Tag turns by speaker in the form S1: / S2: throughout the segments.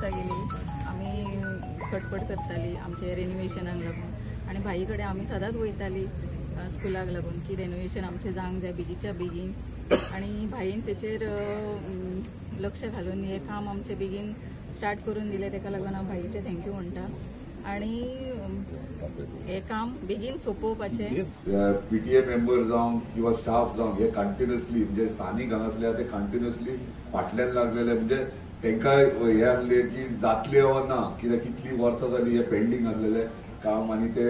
S1: वर्सां गेली आमी खटपट करताली आमचे रेनोवेशनाक लागून आनी भाई कडेन आमी सदांच वयताली स्कुलाक लागून की रेनोवेशन आमचें जावंक जाय बेगीच्या बेगीन आनी भाईन तेचेर लक्ष घालून हें काम आमचें बेगीन स्टार्ट करून दिलें. तेका लागून हांव भाईचें thank you म्हणटा आनी हें काम बेगीन सोंपोवपाचें.
S2: पीटीए मेंबर जावं किंवा स्टाफ जावं हे कंटिन्युअसली म्हणजे स्थानीक हांगासले ते कंटिन्युअसली फाटल्यान लागलेले, म्हणजे तांकां हे आहले की जातले वा ना, कित्याक कितली वर्सां जाली हे पेंडींग आहलेले काम आनी ते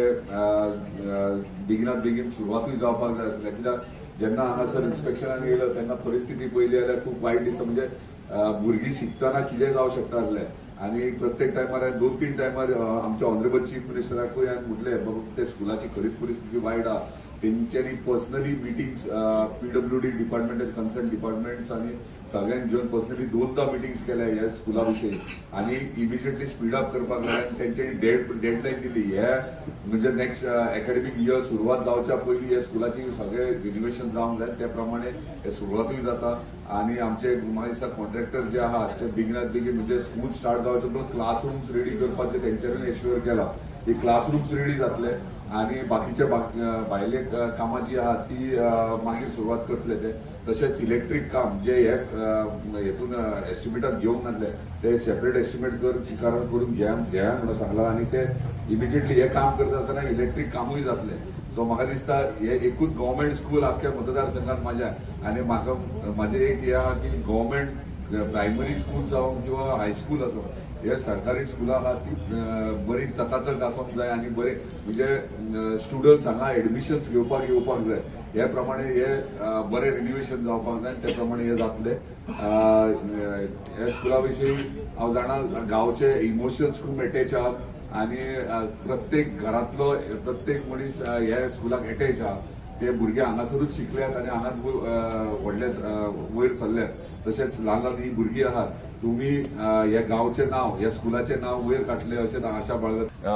S2: बेगिनात बेगीन सुरवातूय जावपाक जाय आसले. कित्याक जेन्ना हांगासर इन्स्पेक्शनाक येयलो तेन्ना परिस्थिती पळयली जाल्यार खूब वायट दिसता. म्हणजे भुरगीं शिकतना कितें जावं शकता आसलें आनी प्रत्येक टायमार हांवें 2-3 टायमार आमच्या ऑनरेबल चीफ मिनिस्टराकूय हांवें म्हटलें बाबा ते स्कुलाची खरीच परिस्थिती वायट आहा. तेंच्यांनी पर्सनली मिटिंग्स पीडब्ल्यूडी डिपार्टमेंटाचे कन्सर्न डिपार्टमेंट्स आनी सगळ्यांक घेवन पर्सनली 2दा मिटिंग्स केल्या ह्या स्कुला विशयी आनी इमिजिएटली स्पीड अप करपाक लागले आनी तेंच्यांनी डेडलायन दिली. हे म्हणजे नेक्स्ट एकेडमीक इयर सुरवात जावच्या पयलीं ह्या स्कुलाची सगळे रिनोवेशन जावंक जाय, त्या प्रमाणे हे सुरवातूय जाता. आनी आमचे म्हाका दिसता कॉन्ट्रॅक्टर जे आहात ते बेगिनात बेगीन म्हणजे स्कूल स्टार्ट जावचे पयलीं क्लासरूम्स रेडी करपाचे तेंच्यांनी एश्युअर केला की क्लासरूम्स रेडी जातले आनी बाकीचे भायले कामां जी आहात ती मागीर सुरवात करतले ते. तशेंच इलेक्ट्रीक काम जे हे हेतून एस्टिमेटान घेवंक नासले ते सेपरेट एस्टिमेट करून घेया म्हणून सांगलां आनी ते इमिजिएटली हे काम करता आसतना इलेक्ट्रीक कामूय जातले. सो म्हाका दिसता हे एकूच गव्हर्मेंट स्कूल आख्ख्या मतदारसंघात म्हाज्या आनी म्हाका म्हाजें एक हें आहा की गव्हर्मेंट प्रायमरी स्कूल जावं किंवा हायस्कूल आसूं हे सरकारी स्कुलां आहात ती बरी चकाचक आसूंक जाय आनी बरे म्हणजे स्टुडंट्स हांगा एडमिशन्स घेवपाक येवपाक जाय. हे प्रमाणे हे बरें रिनोवेशन जावपाक जाय, त्या प्रमाणे हे जातले. ह्या स्कुला विशीं हांव जाणा गांवचे इमोशन्स खूब एटॅच आहात आनी प्रत्येक घरांतलो प्रत्येक मनीस ह्या स्कुलाक एटॅच आहा. ते भुरगे हांगासरूच शिकल्यात आनी हांगाच व्हडले वयर सरल्यात. तशेंच ल्हान ल्हान ही भुरगीं आहात, तुमी ह्या गांवचें नांव ह्या स्कुलाचें नांव वयर काडलें अशें आशा बाळगत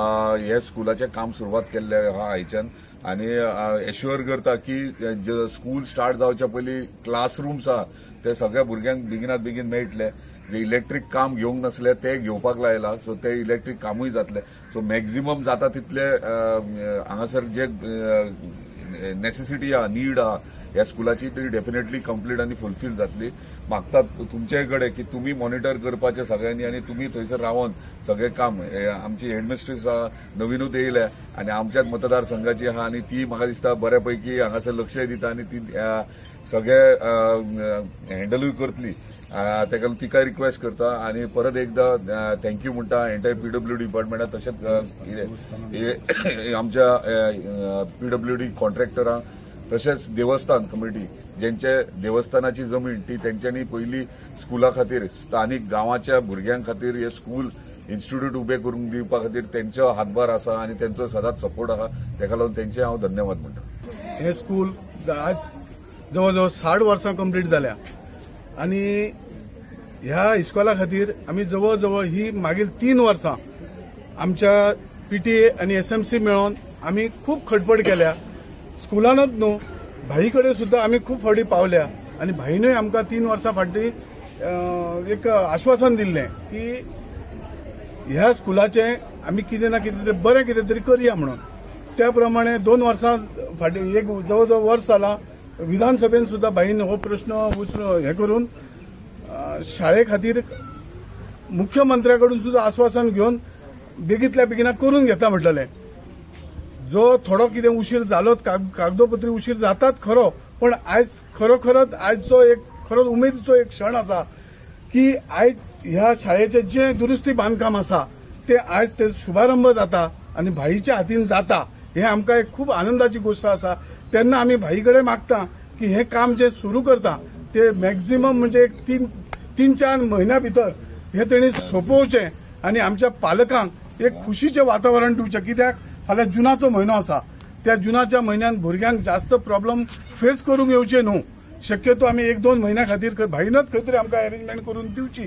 S2: ह्या स्कुलाचें काम सुरवात केल्लें आहा आयच्यान आनी एश्युअर करता की स्कूल स्टार्ट जावच्या पयलीं क्लासरूम्स आहा ते सगळ्या भुरग्यांक बेगिनात बेगीन मेळटले. जे इलेक्ट्रीक काम घेवंक नासले ते घेवपाक लायला, सो ते इलेक्ट्रीक कामूय जातले. सो मॅक्झिमम जाता तितले हांगासर जे नेसेसिटी आहा, नीड आहा ह्या स्कुलाची ती डेफिनेटली कंप्लीट आनी फुलफील जातली. मागतात तुमचे कडेन की तुमी मॉनिटर करपाचें सगळ्यांनी आनी तुमी थंयसर रावन सगळें काम. आमची हेडमिस्ट्रीस आहा नवीनूच येयल्या आनी आमच्याच मतदारसंघाची आहा आनी ती म्हाका दिसता बऱ्या पैकी हांगासर लक्षय दिता आनी ती सगळे हँडलूय करतली. ताका तिका रिक्वेस्ट करता आनी परत एकदा thank you म्हणटा एंटायर पीडब्ल्यूडी डिपार्टमेंटाक, तशेंच आमच्या पीडब्ल्यूडी कॉन्ट्रॅक्टरांक, तशेंच देवस्थान कमिटी जेंचे देवस्थानाची जमीन ती तेंच्यांनी पयली स्कुला खातीर स्थानीक गांवाच्या भुरग्यां खातीर हे स्कूल इन्स्टिट्यूट उबे करून दिवपा खातीर तेंचो हातभार आसा आनी तेंचो सदांच सपोर्ट आहा. ताका लागून तेंचे हांव धन्यवाद म्हणटा.
S3: हे स्कूल आज जवळ जवळ 60 वर्सां कंप्लीट जाल्या आनी ह्या इस्कॉला खातीर आमी जवळ जवळ ही मागील 3 वर्सां आमच्या पीटीए आनी एसएमसी मेळोन आमी खूब खटपट केल्या. स्कुलानूच न्हू, भाई कडेन सुद्दां आमी खूब फावटी पावल्या आनी भाईनूय आमकां 3 वर्सां फाटली एक आश्वासन दिल्लें की ह्या स्कुलाचें आमी कितें ना कितें तरी बरें कितें तरी करया म्हणून. त्या प्रमाणे 2 वर्सां फाटीं एक जवळ जवळ वर्स जालां विधानसभेन सुद्दां भाईन हो प्रश्न हें करून शाळे खातीर मुख्यमंत्र्या कडून सुद्दां आश्वासन घेवन बेगीतल्या बेगिना करून घेता म्हटलें. जो थोडो कितें उशीर जालो, कागदोपत्री उशीर जातात खरो, पण आयज खरोखरच आयजचो एक खरोच उमेदीचो एक क्षण आसा की आयज ह्या शाळेचें जें दुरुस्ती बांदकाम आसा ते आयज ते शुभारंभ जाता आनी भाईच्या हातीन जाता, हें आमकां एक खूब आनंदाची गोश्ट आसा. तेन्ना आमी भाई कडेन मागता की हें काम जें सुरू करता ते मॅक्झिमम म्हणजे एक 3-4 म्हयन्या भितर हें तेणी सोंपोवचें आनी आमच्या पालकांक एक खुशीचें वातावरण दिवचें. कित्याक फाल्यां जुनाचो म्हयनो आसा, त्या जुनाच्या म्हयन्यान भुरग्यांक जास्त प्रॉब्लम फेस करूंक येवचे न्हू. शक्यतो आमी 1-2 म्हयन्या खातीर भाईनच खंय तरी आमकां अरेंजमेंट करून दिवची.